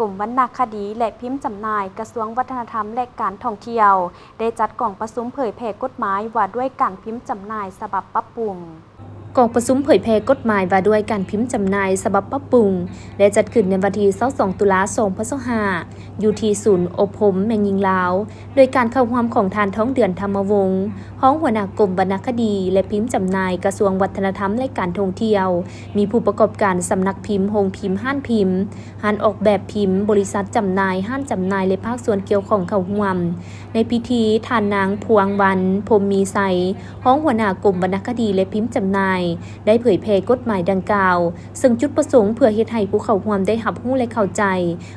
ກົມວັນນະຄະດີ ແລະ ພິມຈຳໜ່າຍ ກະຊວງວັດທະນະທຳ ແລະ ການທ່ອງທ່ຽວ ໄດ້ຈັດກອງປະຊຸມເຜີຍແຜ່ກົດໝາຍວ່າດ້ວຍການພິມຈຳໜ່າຍສະບັບປັບປຸງ. ກອງປະຊຸມເຜີຍແຜ່ກົດໝາຍວ່າດ້ວຍການພິມຈຳໜ່າຍສະບັບປັບປຸງ ໄດ້ຈັດຂຶ້ນໃນວັນທີຊາວສອງ ຕຸລາ ສອງພັນຊາວຫ້າ ຢູ່ທີ່ສູນອົບຮົມແມ່ຍິງລາວ ໂດຍການເຂົ້າຮ່ວມຂອງທ່ານ ທອງເດືອນ ທຳມະວົງ ຮອງຫົວໜ້າກົມວັນນະຄະດີ ແລະ ພິມຈຳໜ່າຍ ກະຊວງວັດທະນະທຳ ແລະ ການທ່ອງທ່ຽວ, ມີຜູ້ປະກອບການສຳນັກພິມ, ໂຮງພິມ, ຮ້ານພິມ, ຮ້ານອອກແບບພິມ, ບໍລິສັດຈຳໜ່າຍ, ຮ້ານຈຳໜ່າຍ ແລະ ພາກສ່ວນກ່ຽວຂ້ອງເຂົ້າຮ່ວມ. ໃນພິທີ, ທ່ານນາງ ພວງວັນ ພົມມີໄຊ ຮອງຫົວໜ້າກົມວັນນະຄະດີ ແລະ ພິມຈຳໜ່າຍ ໄດ້ເຜີຍແຜ່ກົດໝາຍດັ່ງກ່າວ, ເຊິ່ງຈຸດປະສົງເພື່ອເຮັດໃຫ້ຜູ້ເຂົ້າຮ່ວມໄດ້ຮັບຮູ້ ແລະ ເຂົ້າໃຈ,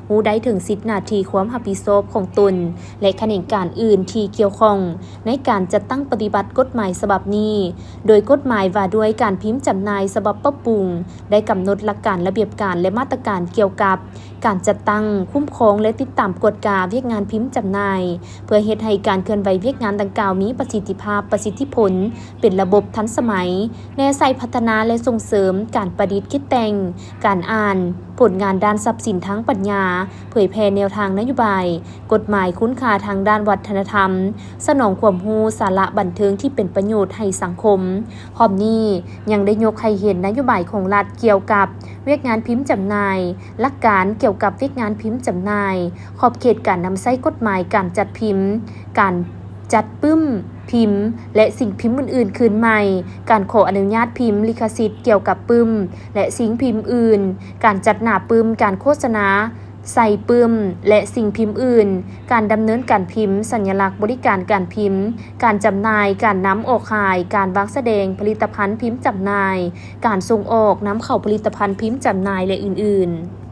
ຮູ້ໄດ້ເຖິງສິດໜ້າທີ່ຄວາມຮັບຜິດຊອບຂອງຕົນ ແລະ ຂະແໜງການອື່ນທີ່ກ່ຽວຂ້ອງໃນການຈັດຕັ້ງປະຕິບັດກົດໝາຍສະບັບນີ້, ໂດຍກົດໝາຍວ່າດ້ວຍການພິມຈຳໜ່າຍສະບັບປັບປຸງ ໄດ້ກຳນົດຫຼັກການ, ລະບຽບການ ແລະ ມາດຕະການກ່ຽວກັບການຈັດຕັ້ງ, ຄຸ້ມຄອງ ແລະ ຕິດຕາມກວດກາວຽກງານພິມຈຳໜ່າຍ, ເພື່ອເຮັດໃຫ້ການເຄື່ອນໄຫວວຽກງານດັ່ງກ່າວມີປະສິດທິພາບ, ປະສິດທິຜົນ, ເປັນລະບົບທັນສະໄໝ, ແນໃສ່ພັດທະນາ ແລະ ສົ່ງເສີມການປະດິດຄິດແຕ່ງ, ການອ່ານ, ຜົນງານດ້ານຊັບສິນທາງປັນຍາ, ເຜີຍແຜ່ແນວທາງນະໂຍບາຍ, ກົດໝາຍ, ຄຸນຄ່າທາງດ້ານວັດທະນະທຳ, ສະໜອງຄວາມຮູ້, ສາລະບັນເທີງທີ່ເປັນປະໂຫຍດໃຫ້ສັງຄົມ. ພ້ອມນີ້ຍັງໄດ້ຍົກໃຫ້ເຫັນນະໂຍບາຍຂອງລັດກ່ຽວກັບວຽກງານພິມຈຳໜ່າຍ, ຫຼັກການກ່ຽວກັບວຽກງານພິມຈຳໜ່າຍ, ຂອບເຂດການນຳໃຊ້ກົດໝາຍການຈັດພິມ, ການຈັດປຶ້ມພິມ ແລະ ສິ່ງພິມອື່ນໆຄືນໃໝ່, ການຂໍອະນຸຍາດພິມ, ລິຂະສິດກ່ຽວກັບປຶ້ມ ແລະ ສິ່ງພິມອື່ນ, ການຈັດໜ້າປຶ້ມ, ການໂຄສະນາໃສ່ປຶ້ມ ແລະ ສິ່ງພິມອື່ນ, ການດຳເນີນການພິມ, ສັນຍະລັກບໍລິການການພິມ, ການຈຳໜ່າຍ, ການນຳອອກຂາຍ, ການວາງສະແດງຜະລິດຕະພັນພິມຈຳໜ່າຍ, ການສົ່ງອອກ, ນຳເຂົ້າຜະລິດຕະພັນພິມຈຳໜ່າຍ ແລະ ອື່ນໆ.